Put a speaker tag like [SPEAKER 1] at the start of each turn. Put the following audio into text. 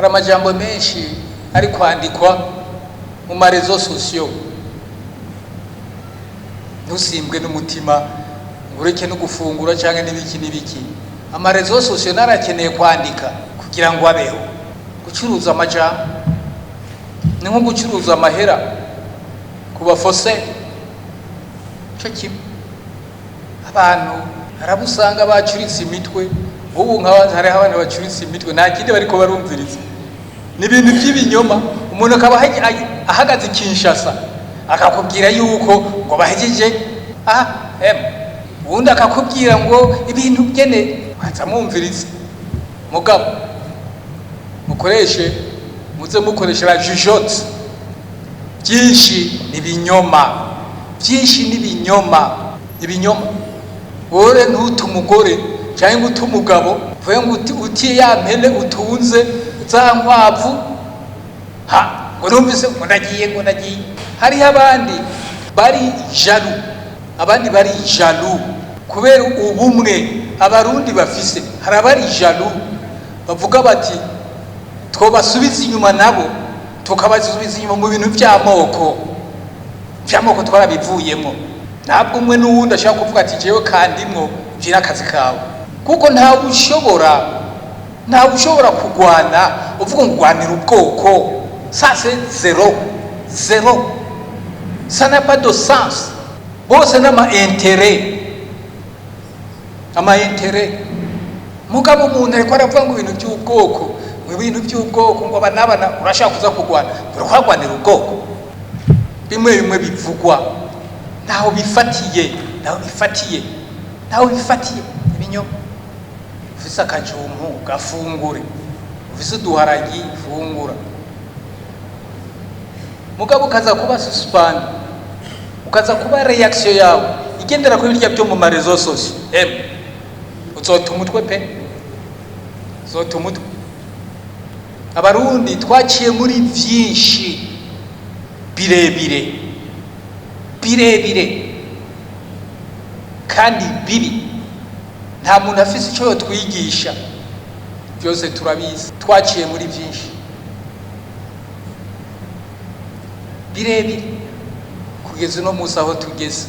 [SPEAKER 1] Amajambo menshi ari kwandikwa mu ma réseaux sociaux. Ntusimbwe n'umutima ngo ureke no gufungura cyangwa n'ibiki n'ibiki. Ama réseaux sociaux narakeneye kwandika kugira ngo abeho. Gucuruza amajambo ni nko gucuruza amahera ku bafose, cyo kimwe. Abantu harabusanga bacuritse imitwe. Ubu nka hariho abantu bacuritse imitwe, nta kindi bariko barumviriza, ni ibintu by'ibinyoma. Umuntu akaba ahagaze i Kinshasa akakubwira yuko ngo bahejeje aha em, ubundi akakubwira ngo ibintu byene waza mwumviriza. Mugabo mukoreshe, muze mukoresha la jugeote. Byinshi ni ibinyoma, byinshi ni ibinyoma, ibinyoma. Wowe ntute umugore cyangwa ute umugabo, uvuge ngo uti ya mpene utunze, za nkwavu, ha ngo numvise ngo ndagiye, ngo ndagiye. Hariho abandi bari jaloux, abandi bari jaloux kubera ubumwe Abarundi bafise. Hari abari jaloux bavuga bati twobasubiza inyuma, nabo tukabasubiza inyuma mu bintu by'amoko. By'amoko twarabivuyemo. Ntabwo umwe n'uwundi ashobora kuvuga ati jewe kandimwo jira akazi kawe, kuko ntawe ushobora kugwana uvuga ngo ugwanira ubwoko. Ça, c'est zéro, zéro, ça n'a pas de sens. Bose n'ama intérêts, ama intérêts. Mugabo umuntu ariko aravuga ngo ibintu by'ubwoko, ngo ibintu by'ubwoko, ngo aba n'aba, urashaka kuza kugwana, urakwagwanira ubwoko. Bimwe bimwe bivugwa ntaho bifatiye, ntaho bifatiye, ntaho bifatiye, ibinyoma. Ufise akajumpu gafungure, ufise uduharagi fungura, mugabo ukaza kuba suspend, ukaza kuba réaction yawe igendera kuri birya byo mu ma réseaux sociaux, em uzota umutwe pe, uzota umutwe. Abarundi twaciye muri vyinshi birebire, birebire kandi bibi. Nta muntu afise icyo yotwigisha, byose turabizi. Twaciye muri byinshi birebire kugeza uno munsi aho tugeze.